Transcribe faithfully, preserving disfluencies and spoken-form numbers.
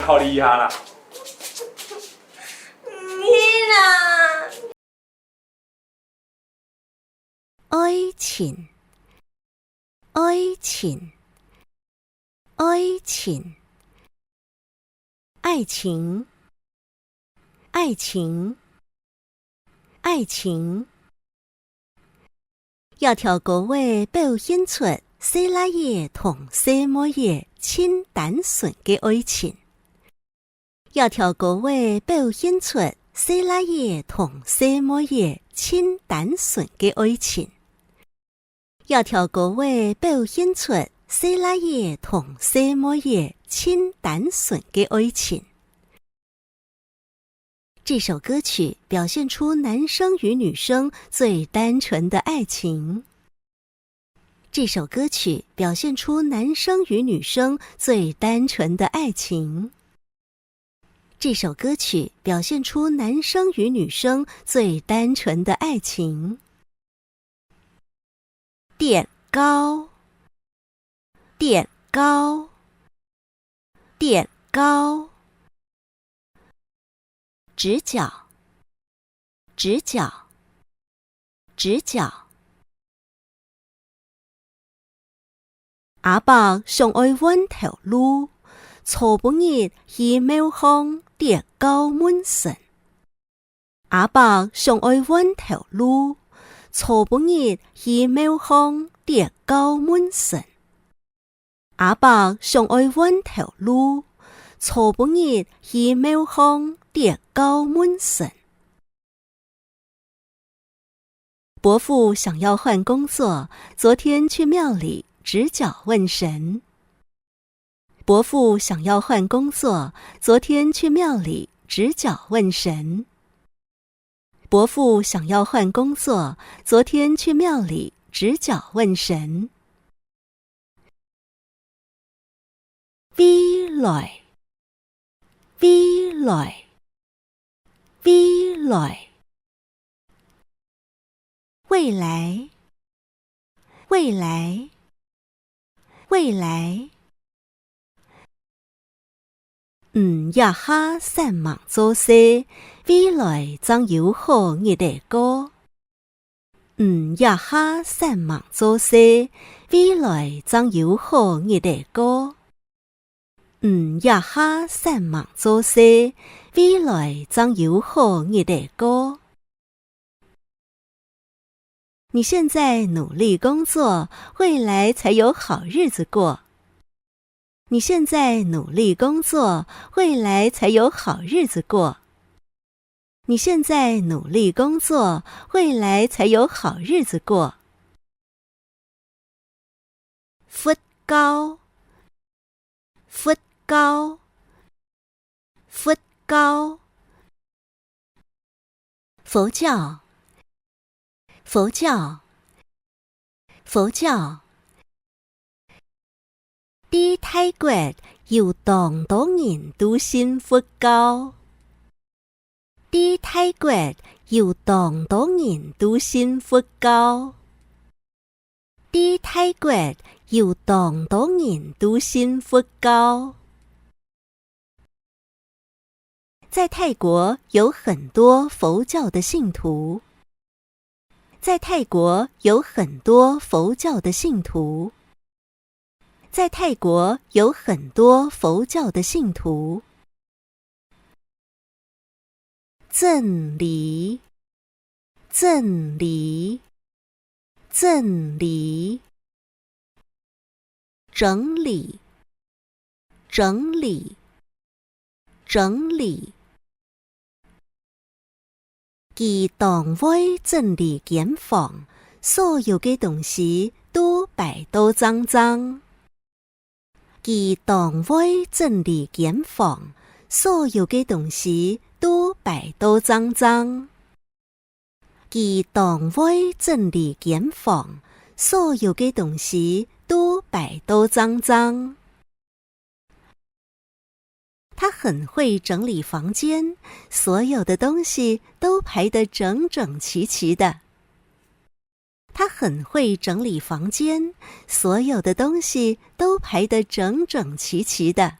好厲害啦！你啦！愛情，愛情，愛情，愛情，愛情，愛情。 這條歌仔表現出細倈仔同細妹仔盡單純个愛情。這條歌仔表現出細倈仔同細妹仔盡單純个愛情。這條歌仔表現出細倈仔同細妹仔盡單純个愛情。 這首歌曲表現出男生與女生最單純的愛情。這首歌曲表現出男生與女生最單純的愛情。這首歌曲表現出男生與女生最單純的愛情。 跌跤，跌跤，跌跤。直角，直角，直角。 阿伯想愛換頭路，昨晡日去廟項跌跤問神。阿伯想愛換頭路，昨晡日去廟項跌跤問神。阿伯想愛換頭路，昨晡日去廟項跌跤問神。 伯父想要換工作，昨天去廟裡直角問神。伯父想要換工作，昨天去廟裡直角問神。伯父想要換工作，昨天去廟裡直角問神。 未來，未來，未來。未來，未來，未來。 你這下煞猛做事，未來正有好日仔過。你這下煞猛做事，未來正有好日仔過。你這下煞猛做事，未來正有好日仔過。 你現在努力工作，未來才有好日子過。你現在努力工作，未來才有好日子過。你現在努力工作，未來才有好日子過。 佛教，佛教，佛教。佛教，佛教，佛教。在泰國有當多人都信佛教。 在泰國有當多人都信佛教。在泰國有當多人都信佛教。在泰國有很多佛教的信徒。 在泰國有很多佛教的信徒。在泰國有很多佛教的信徒。整理，整理，整理。 整理，整理，整理。佢當會整理間房，所有个東西都擺到正正。佢當會整理間房，所有个東西都擺到正正。 佢當會整理間房，所有个東西都擺到正正。他很會整理房間，所有的東西都排得整整齊齊的。他很會整理房間，所有的東西都排得整整齊齊的。